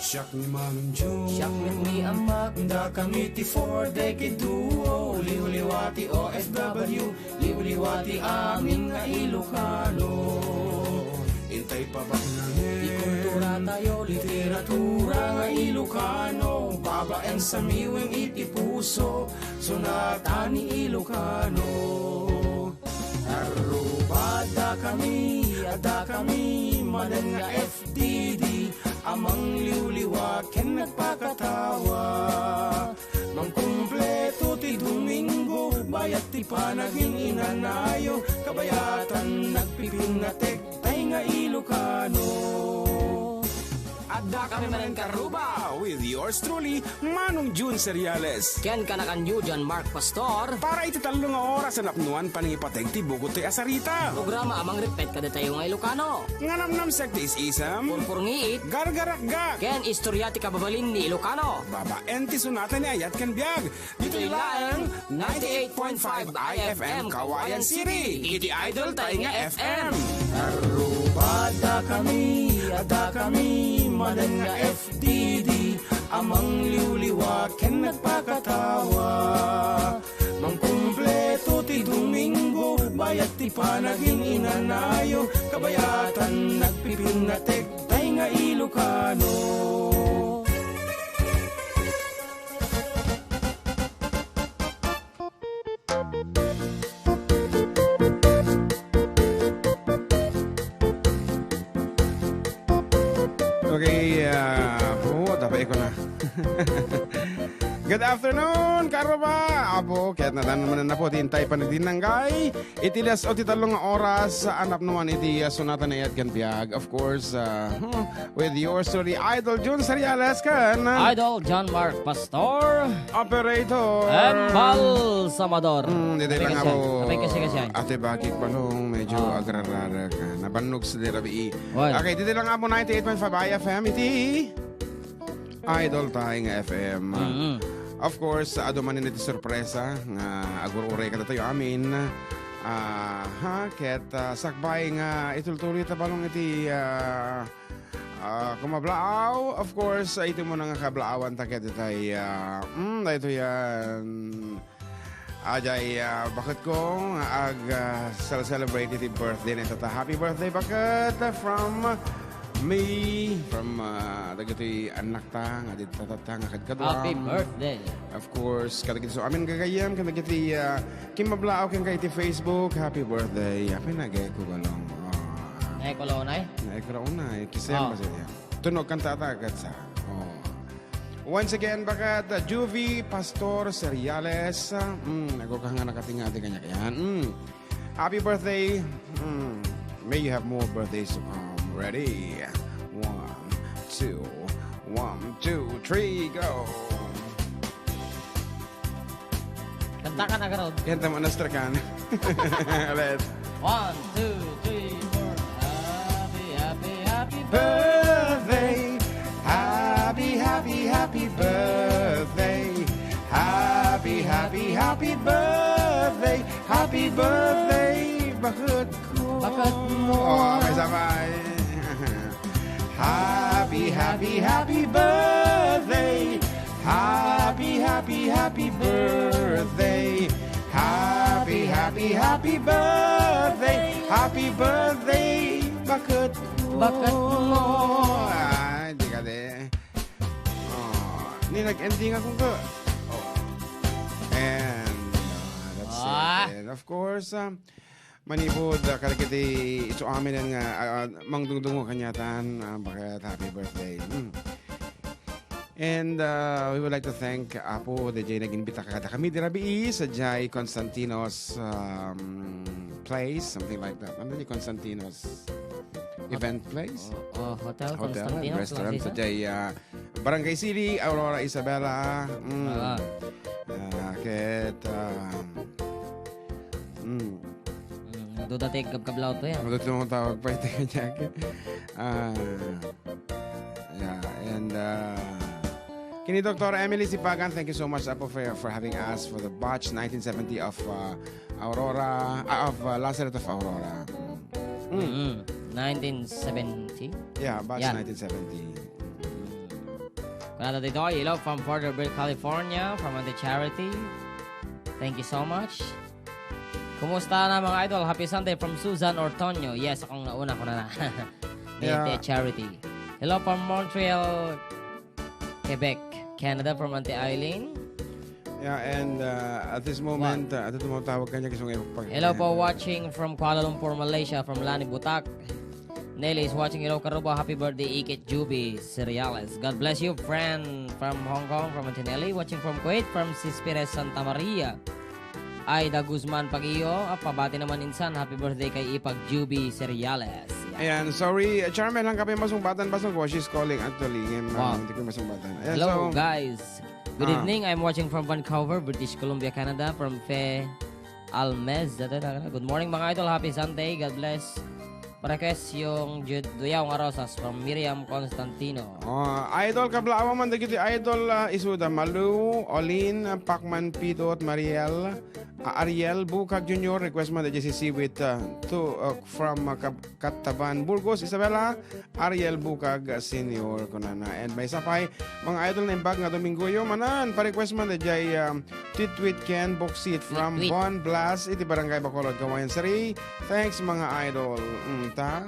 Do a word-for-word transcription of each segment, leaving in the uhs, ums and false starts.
Siak ni Manong Jun. Siak met ni Ampak. Dakami ti Four Decade Duo. Liwliwa ti O F W. Liwliwa ti amin nga Ilocano. Intay pabaknangen. Ti kultura tayo, literatura nga Ilocano. Babaen sa miwing iti puso. Sonata ni Ilocano. Aruba, dakami, dakami, manen nga F D D, a mangliwliwa ken nagpakatawa. Mangkumpleto ti Domingo, bayat ti panagin-inanayo, kabayatan nagpipinnatek, tay nga Ilocano. Adda kami manen karuba with yours truly, Manong Jun Seriales. Ken kanakanyo, John Mark Pastor. Para iti tallo nga oras a napnuan panangipateg ti bukod toy a sarita. Programa a mangripet kadatayo nga Ilocano. Nga namnamsek ti is-isem. Purpurngiit. Gargarakgak. Ken istorya ti kababalin ni Ilocano. Babaen ti sonata ni Ayat ken Biag. Ditoy laeng ninety-eight point five I F M Kawayan City. Iti idol tayo nga F M. Aruba, dakami, dakami, manen nga F D D, a mangliwliwa ken nagpakatawa. Mangkumpleto ti Domingo, bayat ti panagin-inanayo, kabayatan nagpipinnatek, tay nga Ilocano. Okay, ah, oh, dapat ko na. Good afternoon, karuba. Apo, kaya't nadan naman na po, tintay pa na din nanggay. Iti las o ti tallo nga oras, a napnuan iti, ah, sonata ni Ayat ken Biag. Of course, ah, hmm, with yours truly, Idol Jun Seriales ken Idol John Mark Pastor. Operator. Embal Samador. Hmm, didi lang ako. Ate Bakit Balong, medyo agrarara ka. Nabannog sa dirabi. Okay, didi lang ako ninety-eight point five I F M iti Idol tayo nga F M. Mm-hmm. Of course, adu man iti sorpresa nga agur-uray kadatayo amin. Ah, ha, ket, ah, sakbay nga itultuloy ta balong iti, ah, ah, kumablaaw. Of course, ah, iti mo na nga kablaawan ta ket itay, ah, mm, daytoy yan. Ajay, ah, bakit ko nga ag, ah, cel-, celebrate iti birthday na ita. Happy birthday, bakit? From me, from, ah, dagiti annakta nga dita tatta nga kadkaduam. Happy birthday. Of course, kadagiti so amin gagayyem, kadagiti, ah, kimmablaaw ken kay iti Facebook, happy birthday. Happy na gay ko galong. Oh, ah. Nay ko launay? Nay ko launay. Kisem ba siya? Tunog kanta ata agad sa. Oh. Once again, bakit, uh, Juvie Pastor Seriales. Mm, ako ka nga nakatingati kanya kaya. Mm. Happy birthday. Mm. May you have more birthdays to come. Ready? One, two, one, two, three, go. Kanta ka na, Garod. Kanta mo, Nostradamus. Ulit. One, two, three, four. Happy, happy, happy birthday. Happy, happy, happy birthday. Happy, happy, happy birthday. Happy birthday, bakit ko. Bakit mo. Oh, may sabay. Happy, happy, happy birthday. Happy, happy, happy birthday. Happy, happy, happy birthday. Happy birthday, bakit mo. Bakit mo. Ay, di ka di. Oh, ni nag-ending ako ko. Oh. And, uh, that's it. And of course, um, manipod, uh, kadagiti isu amin nga, uh, uh, mangdungdungo kaniatan, uh, bakit happy birthday. Mm. And, uh, we would like to thank Apo D J nag-imbita kada kami di rabii sa Jai Constantino's, um, place, something like that. Ano di Constantino's event place? Oh, oh, Hotel Hotel and Constantino's restaurant sa Plaza. Jai, uh, Barangay City, Aurora, Isabela. Mm. Ah. Ah, ket, ah, mm. Mm, duda ti kabkablaw to yan. Ano ito mong tawag pa ito kanya? Ah, yeah, and, ah, kini Doctor Emily Sipagan, thank you so much, Apo, for, for having us for the batch nineteen seventy of, ah, Aurora, ah, of, ah, Lazaret of Aurora. Mm. Mm, nineteen seventy? Yeah, batch Yeah. nineteen seventy. Kunada ditoy, hello from Porterville, California, from Auntie Charity. Thank you so much. Kumusta na, mga idol? Happy Sunday from Susan Ortonio. Yes, akong nauna, kunana. Ni Yeah. Auntie Charity. Hello from Montreal, Quebec, Canada, from Auntie Eileen. Yeah, and, uh, at this moment, Wow. uh, ato tumatawag kanya kasi may pag- Hello po, watching from Kuala Lumpur, Malaysia, from Lani Butak. Nelly is watching. Hello, Karuba. Happy birthday, Ikit Juby Cereales. God bless you, friend from Hong Kong, from Auntie Nelly. Watching from Kuwait, from Sis Perez Santa Maria. Aida Guzman Pagio, ah, pabati naman insan. Happy birthday kay Ipag Juby Cereales. Yeah. Ayan, sorry, uh, Charmel, ang kape masungbatan, basang ko, she's calling actually. Ngayon, Wow. uh, hindi ko masungbatan. Ayan, Hello, so, guys. Good Ah. evening. I'm watching from Vancouver, British Columbia, Canada, from Fe Almez. Good morning, mga idol. Happy Sunday. God bless. Pa-request yung Ju-, Duyaw nga Rosas from Miriam Constantino. Oh, idol, kablaawan man dagiti idol, ah, isuda, Malu, Olin, Pacman, Pidot, Mariel, ah, Ariel, Bukag Junior, request man da J C C with, ah, two, ah, from, ah, Kab-, Kataban, Burgos, Isabela, Ariel Bukag Senior, kunana. And maysa pay, mga idol, naimbag nga Domingoyo, manan, pa-request man da jay, ah, Tweet Tweet Ken Boksit from Tweet Tweet. Bon Blas, iti Barangay Bacolod, Cauayan City. Thanks, mga idol. Mm, ta?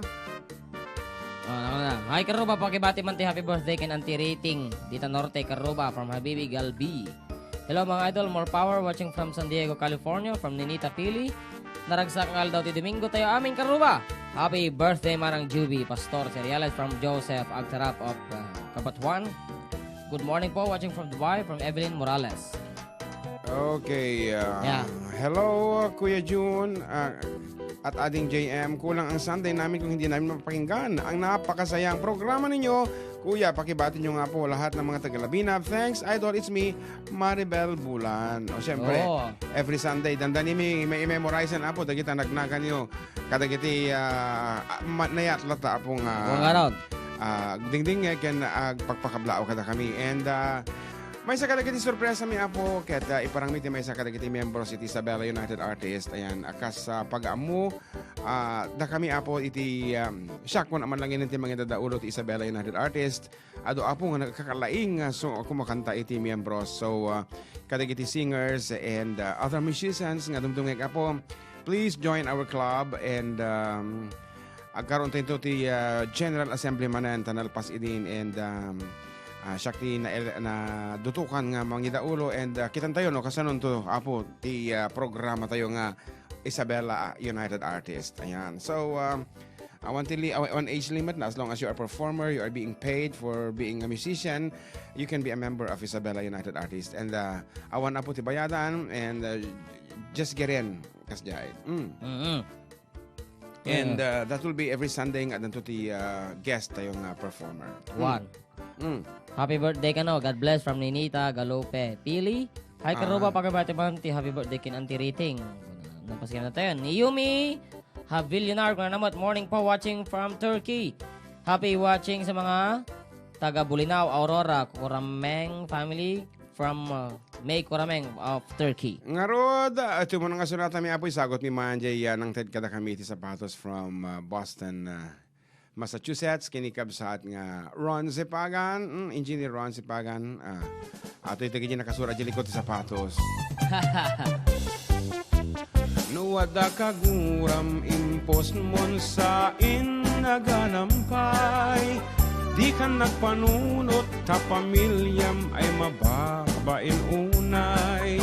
Oh, ano na? Hi, Karuba. Pakibati man ti happy birthday ken Auntie Rating. Dita Norte, Karuba, from Habibi Galbi. Hello, mga idol. More power watching from San Diego, California, from Ninita Pili. Naragsak nga aldaw ti Domingo tayo amin, Karuba. Happy birthday, Manang Juby, Pastor Cereales from Joseph Agtarap of, uh, Cabatuan. Good morning po, watching from Dubai, from Evelyn Morales. Okay, ah, Yeah. hello, Kuya Jun, ah, at Ading J M. Kulang ang Sunday namin kung hindi namin mapapakinggan ang napakasayang programa ninyo. Kuya, pakibati nyo nga po lahat ng mga taga-Labinab. Thanks, Idol. It's me, Maribel Bulan. O, siyempre, Oo. every Sunday, dandani mi, may memorize na po, dagita nagnagan nyo. Kadagiti, ah, ah, ma-, nayatlat ta, Apo, nga, Buwan nga ron. ah, dingding, eh, ken, ah, pagpakablaaw kada kami. And, ah, maysa kadagiti sorpresa mi, Apo, ket, ah, iparang mi ti maysa kadagiti miyembros iti Isabela United Artists. Ayan, a kas, ah, pag-ammo, ah, dakami, Apo, iti, um, siak, kun aman lang inin ti mangidadaulo ti Isabela United Artists. Adu, Apo, nga nagkakalaing nga so, kumakanta iti miyembros. So, ah, kadagiti singers and, ah, other musicians nga dumdumngeg, Apo, please join our club and, um, agkaroon tayo ti, ah, General Assembly manen, ta nalpas idin and, um, ah, siak ti na-, nadutokan nga mangidaulo and, ah, kitan tayo, no, kasanonto, Apo, ti, ah, programa tayo nga Isabela United Artist. Ayan. So, um, awan ti li-, awan, awan age limit na as long as you are performer, you are being paid for being a musician, you can be a member of Isabela United Artist. And, uh, awan, Apo, ti bayadan, and, uh, just get in, kasjay. Mm. Mm-mm. And, Yeah. uh, that will be every Sunday nga addanto ti, uh, guest tayo nga performer. Mm. One. Mm. Happy birthday kano. God bless from Ninita Galope Pili. Hi, Karuba, Ah. pakibati man ti happy birthday ken Auntie Rating. Napasikan na tayo. Ni Yumi Havilionar, kuna namot, morning po, watching from Turkey. Happy watching sa mga taga Bulinaw, Aurora, Kurameng family from, uh, May Kurameng of Turkey. Ngarud, ah, iti mo nga sunata mi, Apo, isagot mi man jay, ah, nangted kada kami iti sapatos from, ah, Boston, ah, Massachusetts, ken ni kabsat nga Ron Sipagan, mm, Engineer Ron Sipagan, ah, ato iti kini nakasura' di likod ti sapatos. No adda kaguram, imposmon sa innaganam pay. Dikan nagpanunot ta pamiliam ay mababain unay.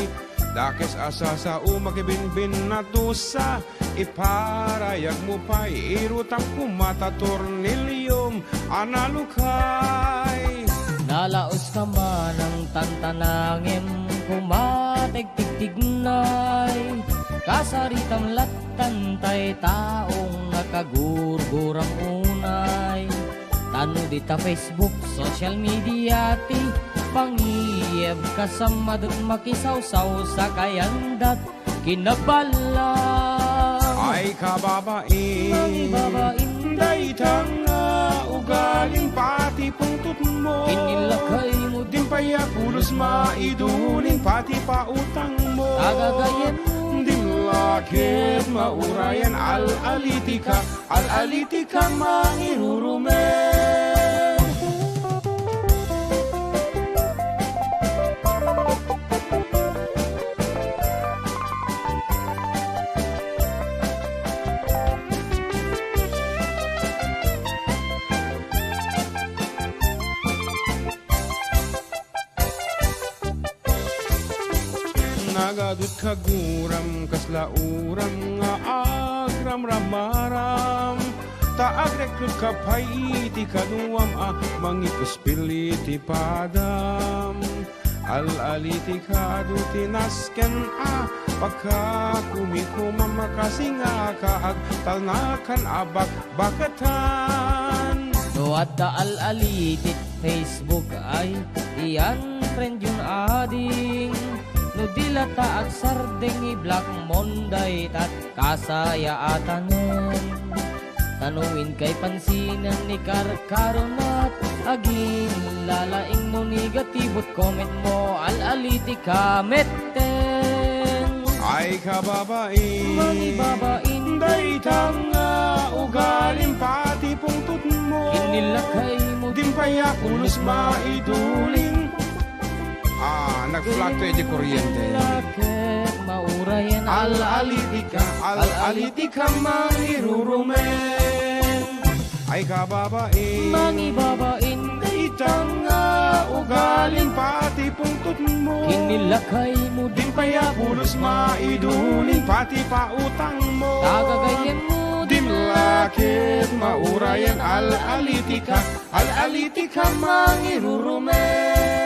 Dakes a sasao, makibinbin natusa, iparayagmo pay, irutang koma ta torniliom a nalukay. Nalaos ka man ang tantanangem, koma tigtignay, kasaritam lattan tay taong nakagurguram unay. Tano dita Facebook, social media ti pangiyeb, kasammadet makisawsaw sa kayandat kinabalang. Ay, kababain, Kababain. Dayta nga ugaling pati pungtotmo. Inilakaymo. Dimpay a pulos maiduling pati pautangmo. Agagayem. Dimlaket maurayan, al-alitika, al-alitika mangirurumen. Agadut kaguram, kasla uram nga agramramaram. Ta agrekrekka pay iti kaduam a mangikuspil iti padam. Al-aliti kadu ti nasken a pakakumikumam, makasingaka agtalnakan a bakbakatan. No adda al-aliti Facebook ay iyan friend yun ading. No di la ta agsardeng i Black Monday tat kasayaatanen. Ta no inkay pansinen ni karkaronat, aginlalaing no negative comment mo, al-aliti ka metten. Ay kababain, mangibabain, dayta nga ugalim pati pungtot mo. Inilakay mo, dimpay a pulos maiduling. Ah, nag-fluctuate di kuryente. Lakek, maurayen, al-aliti ka, al-aliti ka, mangirurumen. Ay kababain, mangibabain, dayta nga ugalim pati pungtot mo. Kinilakay mo, dimpay a pulos maiduling, pati pa utang mo. Tagagayen mo, dimlakit, maurayen, al-aliti ka. Al-aliti ka mangirurumen.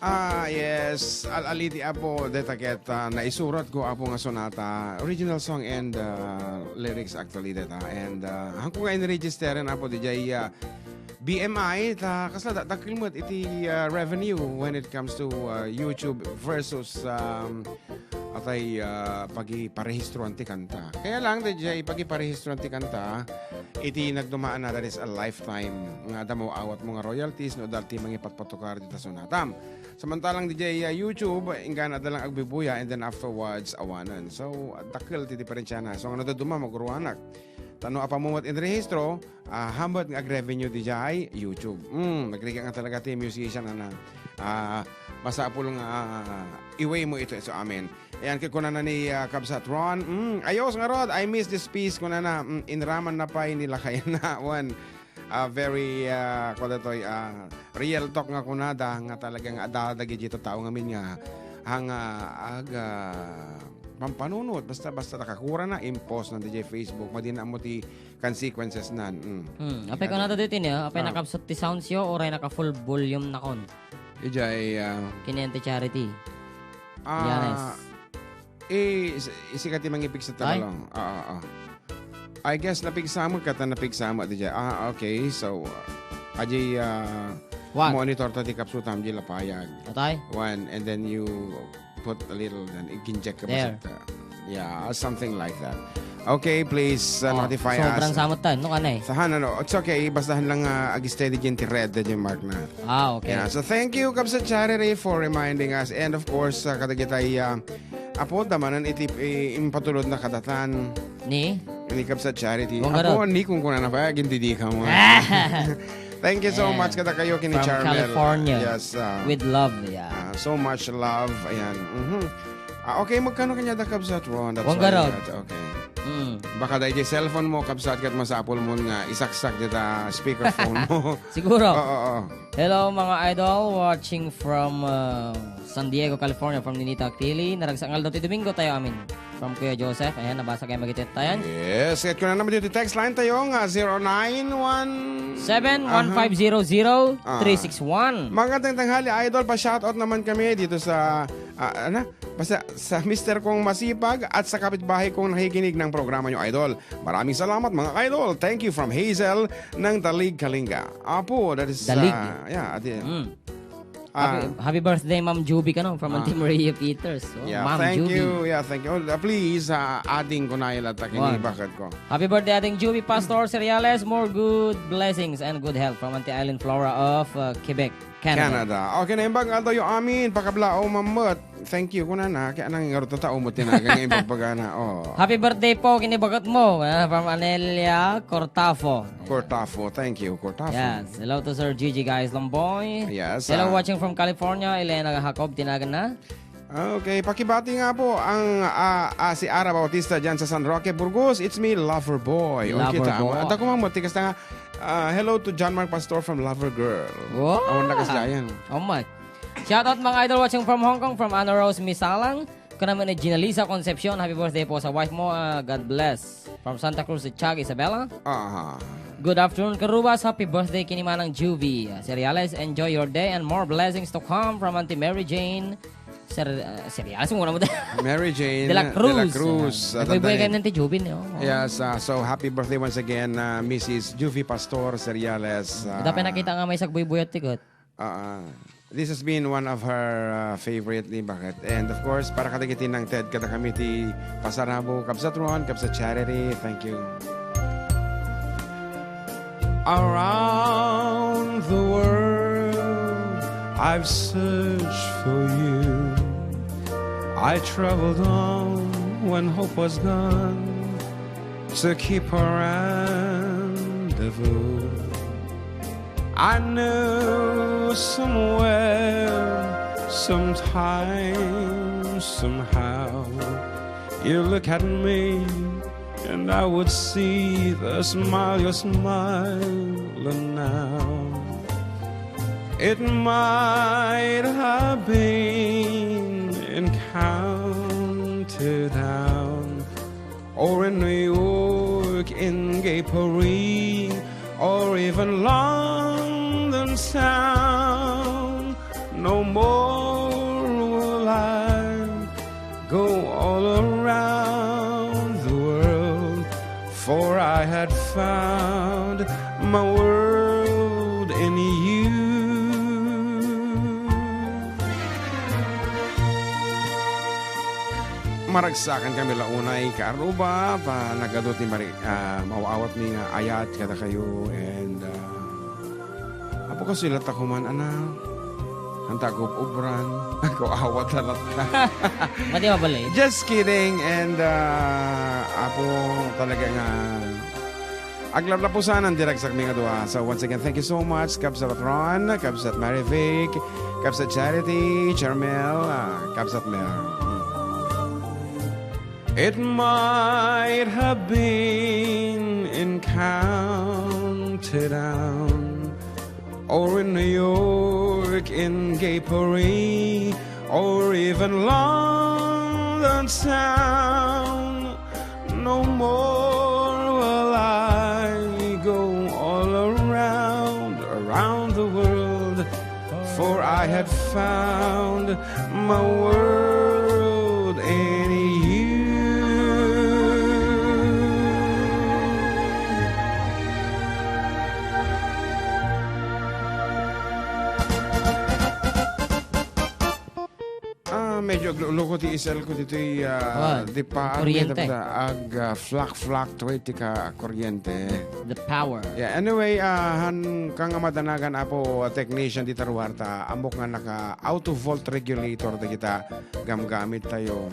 Ah, yes. Al-aliti, Apo, deta ket, ah, naisurat ko, Apo, nga sonata. Original song and, ah, lyrics actually deta. And, ah, hangko nga inregisteren, Apo, dijay, ah, B M I, ta kasla da-, dakkel met iti, ah, revenue when it comes to, ah, YouTube versus, um, atay, ah, pagiparehistroan ti kanta. Kaya lang, daydiay pagiparehistroan ti kanta, iti nagdumaan na, that is a lifetime nga adda maawatmo nga royalties no adda ti mangipatpatukar dita sonatam. Samantalang daydiay, ah, YouTube, inggana adda lang agbibuya and then afterwards, awanen. So, dakkel ti diferensiana. So, nga no dadduma, maguruanak. Ta no apammom met inrehistro, ah, hambuet nga agrevenue daydiay YouTube. Mm, nagrigat nga talaga ti musician, ana. Ah, masapul nga, ah, iway mo ito, ito, amen. Ayan, kay kunana ni, ah, Kabsat Ron, "Mm, ayos ngarud, I miss this piece," kunana, mm, inraman na pay ni lakayna. Wen, ah, very, ah, kuwan datoy, ah, real talk nga kunada, nga talaga nga adda dagiti tattao ngamin nga, ah, nga ag, ah, pampanunot, basta, basta nakakurana, impost na daydiay Facebook, madi na ammo ti consequences nan. Mm. Hmm, apay kunada ditoy niya, apay Ah. nakabsat ti sounds yo, uray naka full volume nakon. Ijay, ah, Kinayan ti Charity. Ah, Yanes. eh, is-, isika ti mangipigsa ta Ay? Lang. Ah, ah, ah. I guess napigsa mo, kata napigsa mo, daydiay. Ah, okay. So, uh, adi, ah, What? Monitor ta ti kapsutam, di lapayag. Atay? One, and then you put a little, then iginjek ka There. Basta, uh, yeah, something like that. Okay, please, uh, Oh, notify sobrang us. Samot tayo, no, kanay? Sahan, ano, it's okay. Bastahan lang, uh, ag-steady dyan ti red, dyan mark na. Ah, okay. Yeah, so thank you, Kabsat Charity, for reminding us. And of course, uh, kadagitay, uh, apo, damanan iti, eh, impatulod na kadatan. Ni? Ni Kabsat Charity. Apo, ni kung kuna na pa, agindidi ka mo. Thank you so much, kada kayo, kini From Charmel. California. Yes, uh, With love, yeah. Ah, so much love. Ayan. Mhm. Ah, okay, magkano kanya da Kabsat Ron? That's why, okay. Mm. Baka dahil yung cellphone mo, Kabsat, kat masapol mo nga isaksak dita speakerphone mo. Siguro. Oo, oo. Hello, mga idol, watching from, uh, San Diego, California, from Ninita Pili. Naragsak nga aldaw ti Domingo tayo amin. From Kuya Joseph. Ayan, nabasa kayo magitit tayan. Yes, at kuna naman dito text line tayo nga zero nine one seven one five zero zero three six one. Magandang tanghali, idol. Pa-shoutout naman kami dito sa, ah, ano? Basta sa mister kong masipag at sa kapitbahay kong nakikinig ng programa nyo, idol. Maraming salamat, mga idol. Thank you from Hazel ng Dalig, Kalinga. Apo, that is, Dalig. Ah, yeah, adi. Mm. Ah. Happy, happy birthday, Ma'am Juby, kano? From Ah. Auntie Maria Peters. Oh, Yeah, Ma'am thank Juby. You. Yeah, thank you. Oh, please, ah, adding ko na ila ta kini Wow. Bakit ko. Happy birthday, Ating Juby, Pastor Cereales. More good blessings and good health from Auntie Eileen Flora of, uh, Quebec, Canada. Canada. Okay, naimbag nga aldaw yo amin. Pakablaaw, Ma'am Mut. Thank you, kuna na. Kaya nang ngarot na tao mo tinaga nga imbagbaga na. Oh. Happy birthday po, kinibagat mo. Ah, from Anelia Cortafo. Cortafo. Thank you, Cortafo. Yes. Hello to Sir Gigi Gais Lamboy. Yes, Hello, ah. Watching from California, Elena Jacob, tinagan na. Okay, pakibati nga po ang, ah, ah, si Ara Bautista dyan sa San Roque, Burgos. It's me, Lover Boy. O, Lover kita mo. Boy. Adda ko man mo, tigas na nga, ah, hello to John Mark Pastor from Lover Girl. Wow. Awan na kasi dyan. Oh my. Shout out, mga idol, watching from Hong Kong, from Ana Rose Misalang. Kuna man ni Gina Lisa Concepcion, happy birthday po sa wife mo. Ah, God bless. From Santa Cruz, si Chag Isabela. Aha. Good afternoon, Karubas. Happy birthday, kini Manang Juvie. Seriales, enjoy your day and more blessings to come from Auntie Mary Jane. Ser-, ah, Seriales, muna mo. Mary Jane De la Cruz. De la Cruz. Ah, nagbuybuyag kayo ni Auntie Juvie, no? Oo. Yes, ah, so happy birthday once again, ah, Missus Juvie Pastor Seriales. Ito, ah, pinakita nga may sagbuybuyat, tigot. Ah, this has been one of her, uh, favorite ni Bakit. And of course, para kadagiti nangted kadakami ti pasarabo, Kabsat Ron, Kabsat Charity, thank you. Around the world, I've searched for you. I traveled on when hope was gone to keep a rendezvous. I know somewhere, sometime, somehow, you look at me and I would see the smile you're smiling now. It might have been in County Town, or in New York, in Gay Paris, or even London town. No more will I go all around the world, for I had found my world in you. Maragsakan kami la unay, Karuba, ta nagadu ti mari-, ah, maawat mi nga ayat kadakayo, and, ah, apo, kasu latta kuman, ana, anta agub-ubran, ako awat latta. Madi mabalay. Just kidding, and, ah, apo, talaga nga, aglaplapusanan ti ragsakmi nga dua. So, once again, thank you so much, Kabsat Ron, Kabsat Marivic, Kabsat Charity, Charmel, ah, Kabsat Mel. Mm. It might have been in County Town, or in New York, in Gay Paris, or even London town. No more will I go all around, around the world, for I had found my world in you. Ah, medyo agluko ti isel ko ditoy, ah, Wan, di pa, kuryente. Ag, ah, flak, flak, tuwi ti ka, kuryente. The power. Yeah, anyway, ah, han ka nga madanagan, apo, ah, technician di taruar ta, amok nga naka auto volt regulator da kita gamgamit tayo.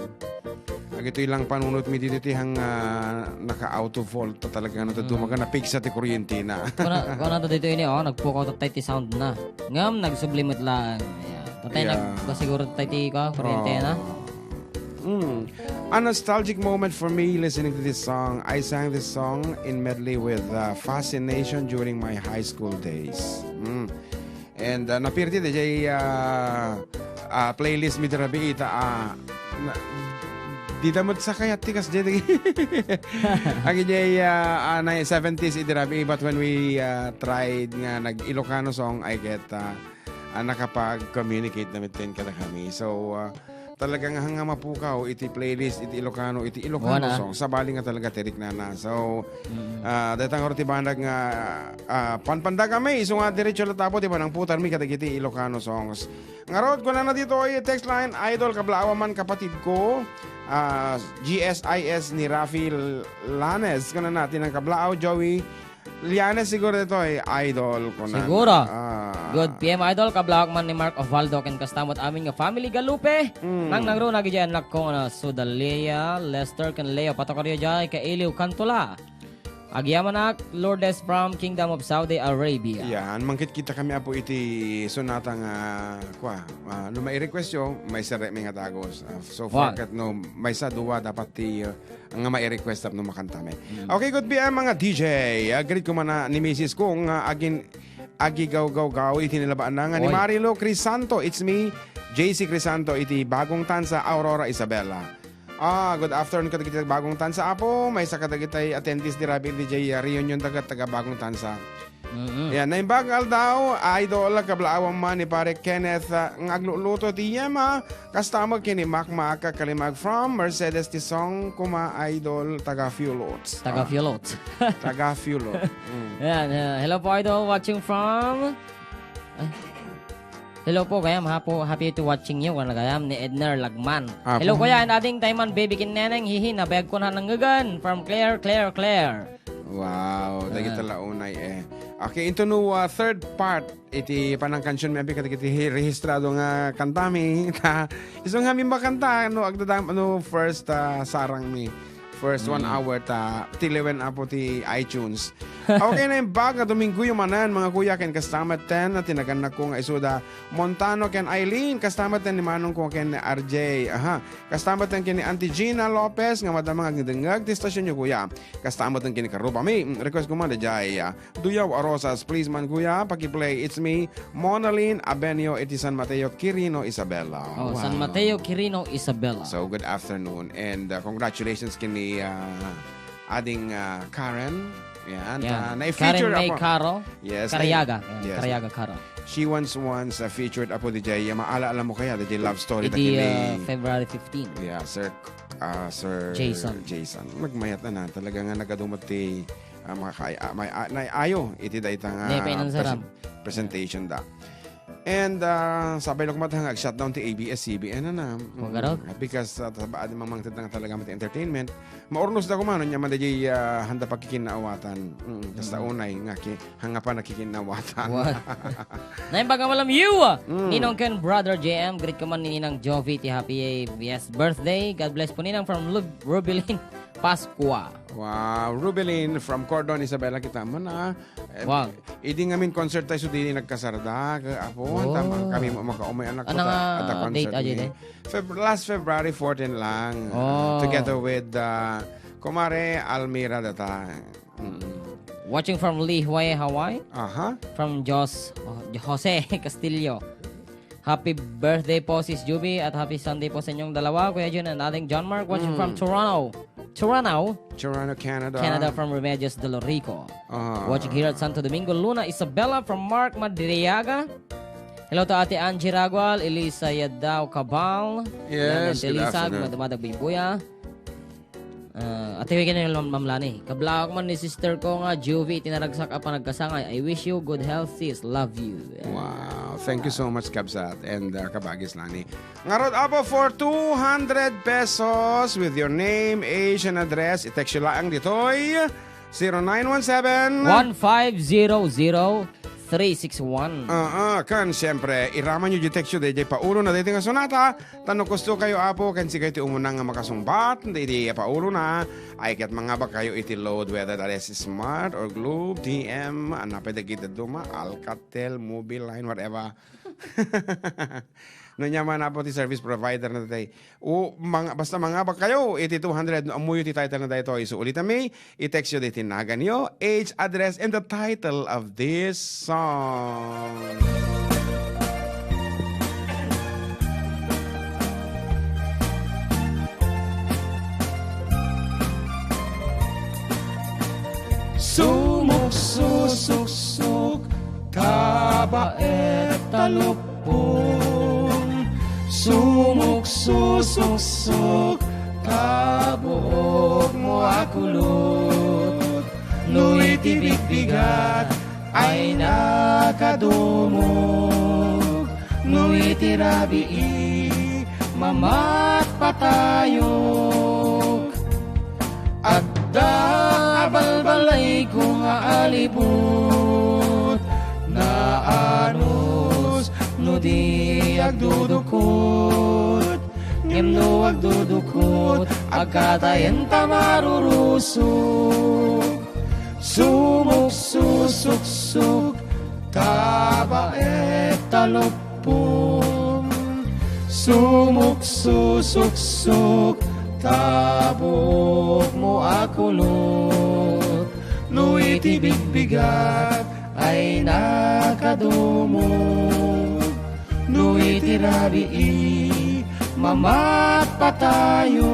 Agitoy lang panunot mi dito ti hang, ah, naka auto volt ta talaga no, mm, tumaga na pigsa ti kuryente na. Kuna, kuna to dito ini, oh, nagpukaw tayo ti sound na. Ngam, nagsubli met lang. Yeah. Tatay, yeah, nagpasiguro tayo ti, ko, kuryente na. Oh. Mm. A nostalgic moment for me listening to this song. I sang this song in medley with, uh, fascination during my high school days. Mm. And, uh, napirti, di jay, uh, uh, playlist mi di rabii ta, uh, na, di damot sa kayat ti kas jay, di. Agi jay, uh, uh, na seventies idi rabii, but when we, uh, tried nga nag-Ilocano song, I get, uh, ah, nakapag-communicate na met kadakami. So, ah, talaga nga hanga mapukaw iti playlist iti Ilocano, iti Ilocano song, sabali nga talaga ti riknana. So, mm, ah, dayta ngarud ti banag nga, ah, panpanda kami, isu nga diretso la tapo ti panangputar mi kadagiti Ilocano songs. Ngarud, kunana ditoy text line, "Idol, kablaaw man kapatid ko." Ah, G S I S ni Rafi Lanes, kunana, ti nangkablaaw, Joey Lianes siguro ditoy, idol ko na. Siguro. Ah. Good P M, idol. Kablaaw man ni Mark Ovaldo ken kasta met amin nga family Galupe. Mm. Nang nangruna agi jay anak ko nga Sudalia, Lester ken Leo. Patokaryo jay, Kailiw Cantula. Agyamanak, Lourdes from Kingdom of Saudi Arabia. Yan, mangkitkitakami, Apo, iti sonata nga, kua, ah, no mai-request yo, maiserrekmi nga dagus. Ah, so far, ket no maysa, dua, dapat ti, ah, nga mai-request tapno makantami. Mm. Okay, good P M, mga D J. Ah, greet ko man, ah, ni misis ko nga agin-, agigawgawgaw iti nilabaanna nga ni Oy. Marilo Crisanto. It's me, J C Crisanto, iti Bagong Tansa, Aurora, Isabela. Ah, good afternoon kadagiti Bagong Tansa, Apo. Maysa kadagiti attendees di rabii diay, ah, reunion dagat taga Bagong Tansa. Mm-mm. Yan, naimbag nga aldaw, idol, kablaawam man ni Pare Kenneth, ah, nga agluluto ti yema, kasta met ken ni Makmak Kalimag from Mercedes ti song koma, idol, taga Fuelots. Taga Ah, Fuelots. Taga Fuelot. Mm. Yan, ah, hello po, idol, watching from, ah, hello po, kayam, hapo-, happy to watching you, kaya kayam ni Edner Lagman. Apo. Hello, kuya, and ading Tayman, baby ken Neneng, hihi, nabayag ko na nangegan from Claire, Claire, Claire. Wow, dagiti Ah. launay, eh. Okay, into no, uh, third part iti panangkansion mi abi kadagiti hi-, rehistrado nga kantami. Ta, isu nga mi makanta, no, agdadam-, no, first, uh, sarang mi. First one Mm. hour ta, tiliwen, Apo, ti iTunes. Okay, naimbag nga Domingo yu manen, mga kuya, ken kasta met ten, ti nagannak ko nga isuda Montano ken Eileen, kasta met ten ni manong ko ken R J. Aha. Kasta met ten ken ni Auntie Gina Lopez nga madama nga agdengngeg ti stasyon yo, kuya. Kasta met ten ken ni karubami. Mm, request ko man, daydiay, ah, Duyaw a Rosas, please man, kuya, paki-play It's Me, Monalyn Abenio, iti San Mateo, Quirino, Isabela. Oh, San Wow. Mateo, Quirino, Isabela. So, good afternoon and, uh, congratulations ken ni, uh, ading, uh, Karen. Yan, Yan. uh, na-feature Karen May ako. Caro. Yes, Cariaga. na- Yan, yes. Cariaga Caro. She once, once, uh, featured, Apo, diay, uh, maala-ala mo kaya, diay love story Idi, na kini uh, February fifteen. Yeah, Sir, uh, Sir Jason. Jason. Nagmayat na na. Talaga nga nagadumat ti ah, makakaay-, ah, may, ah, naayo iti dayta nga Ne, painansaram. presen-, presentation da. And, ah, sabay laeng met nga ag-shutdown ti A B S C B N na. Mm. Magarot. Because, ah, saba-, adi mamangted nga talaga met entertainment. Maurnos da kumano, nya man daydiay, ah, handa pagkikinnaawatan. Mm, kasta Mm. unay nga ki-, hanga pa nakikinnaawatan. What? Naimbag nga malam, you! Mm. Ninong ken Brother J M, greet ko man ni Ninang Jovi ti happy, yes, birthday. God bless po, Ninang, from Lub-, Rubilin. Pascua. Wow, Rubilin from Cordon, Isabela, kita man, ah. Eh, Wow. idi ngamin concert tayo, so di nagkasarda, ka-, apo, Oh. tama, kami mo makaumay, anak ko, Ano ta-, nga ada concert date, Ajay, ni day? Feb-, last February fourteen lang, ah, Oh. together with, ah, Kumare Almira data. Mm. Watching from Lihue, Hawaii. Aha. From Jos-, oh, Jose Castillo. Happy birthday po, Sis Juby, at happy Sunday po sa inyong dalawa, Kuya Jun and Aling John Mark, watching Mm. from Toronto. Toronto, Toronto, Canada. Canada, from Remedios de lo Rico. Ah. Watching here at Santo Domingo, Luna Isabela, from Mark Madriaga. Hello to Ate Angie Ragual, Elisa Yadao Cabal, Yes, Leonard good Elisa, afternoon. Dumadag Bibuya. Ah, ate, ken ni Ma'am Lani. Kablaak man ni sister ko nga Juvie iti naragsak a panagkasangay. I wish you good health, sis. Love you. Wow. Thank you so much, Kabsat and, uh, Kabagis Lani. Ngarud, Apo, for two hundred pesos with your name, age, and address, i-text yo laeng ditoy, zero nine one seven. One five zero zero three six one. Ah, ah, ken, siyempre, iraman yo di text yo, daydiay paulona daytoy nga sonata, Tano kusto kayo, Apo, ken sikayo ti umuna nga makasungbat, iti paulona, ay ket mangabak kayo iti load, whether that is Smart or Globe, T M, napay dagiti duma, Alcatel, Mobiline, whatever. No, ania man, Apo, ti service provider na tay. O, mang-, basta mangabak kayo iti two hundred, no, ammoyo ti title na daytoy. So, ulitanmi, I-text yo daytoy nagan yo, age, address, and the title of this song. Sumuksusuksok, tabaet, talupong. Sumuksusuksok, ta buok mo a kulot. No iti bigbigat ay nakadumog, no iti rabii, mamatpatayok. Adda a balbalayko nga alibut, naanus no di agdudukot. Ngem no agdudukot, agkatayen ta marurusok. Sumuksusuksuk, tabaet ta luppum. Sumuksusuksuk, ta buokmo a kulot. No iti bigbigat ay nakadumog, no iti rabii, mamatpatayo.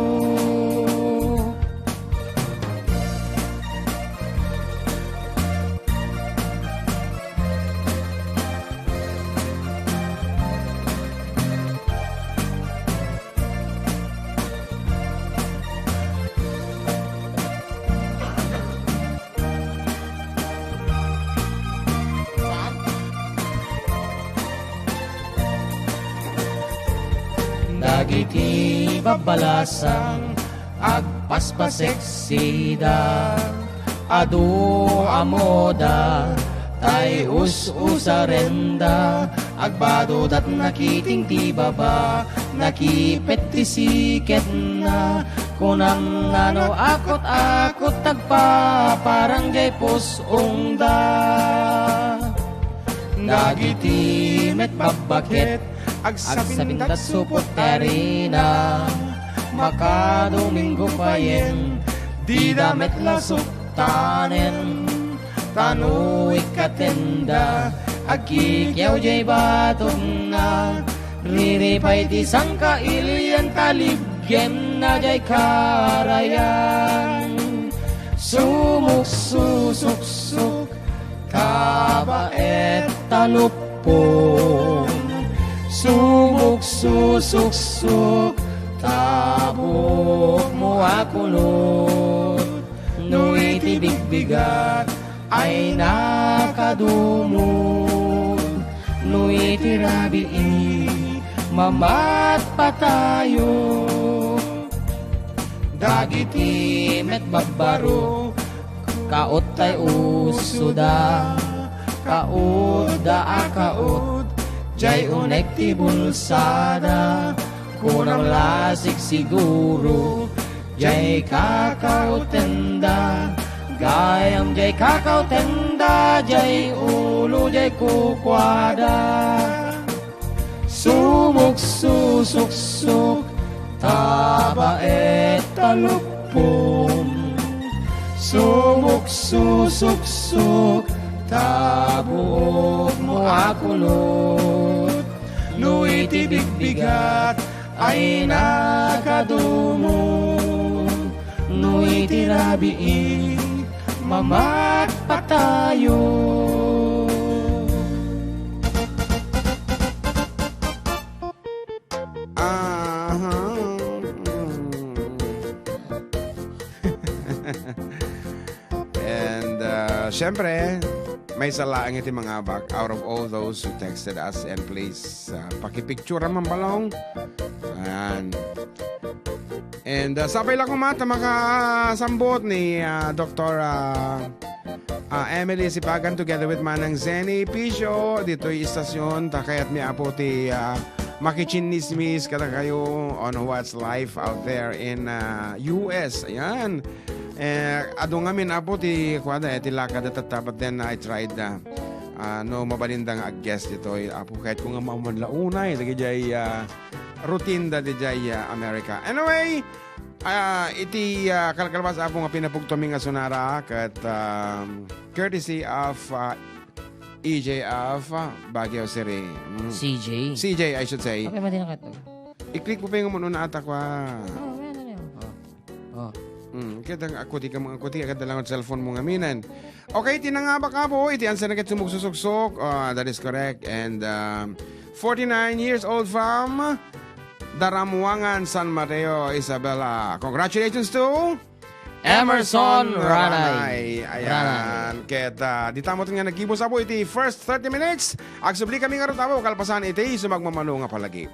Dagiti babbalasang agpaspaseksida, adu a moda, tay us-usarenda, agbadudat nakiting ti baba, nakipet ti siketna, kunam nano akut-akut tagpaparang jay pus-ongda. Dagiti met babbaket, agsabindat supot ti arina, makadomingo payen, dida met la suktanen. Ta no ikkatenda, agkikiaw jay batongna, riripay ti sangkailian ta liggemna jay karayan. Sumuksusuksuk, tabaet ta luppum. Sumuksusuksuk, ta buokmo a kulot. No iti bigbigat ay nakadumog, no iti rabii, mamatpatayo. Dagiti met babbaro, kaot tay usoda, kaotda a kaot, jay unek ti bulsada, kunam la sigsiguro, jay kakaotenda, gayam jay kakaotenda, jay ulo, jay kukuada. Sumuksusuksuk, tabaet ta luppum. Sumuksusuksuk, ta buokmo a kulot. No iti bigbigat ay nakadumog, no iti rabii, mamatpatayo. Aha. And, uh, syempre, may salaang iti mga abak out of all those who texted us, and please, uh, pakipicture man balong. Ayan. And, uh, sapay la koma ta makasambot ni, uh, Doktor, uh, uh, Emily Sipagan together with Manang Zenny Picio ditoy istasyon. Ta kayatmi, Apo, ti, uh, makichinnismis kadakayo on what's life out there in, uh, U S. Ayan. Eh, adu ngamin, Apo, ti kuada, eh, ti lakad tatta, but then I tried, uh, uh, no mabalinda nga ag-guest ditoy, Apo, kayatko nga maumad la unay, dagijay, uh, routine da dijay, uh, America. Anyway, ah, iti, ah, kalkalbas, Apo, nga pinapugtomi nga sonara ket, um, courtesy of, ah, E J of, ah, Baguio City. Mm. C J. C J, I should say. Okay, madi na kato. I-click mo pa yung muna ata kwa. Oh, yan, ano yan? Oh. Oh. Mm, kita nga, ako di ka mga, ako di ka dalangan cellphone mo nga minan. Okay, tinangabak, Apo, iti answer na ket sumuksusuksok. Ah, that is correct. And, um, forty-nine years old from Daramuangan, San Mateo, Isabela. Congratulations to Emerson Ranay. Ayan. Ranay. Ket, ah, di tamot nga naggibo, Apo, iti first thirty minutes. Agsubli kami nga rutabo, kalpasan iti sumagmamano nga palagi.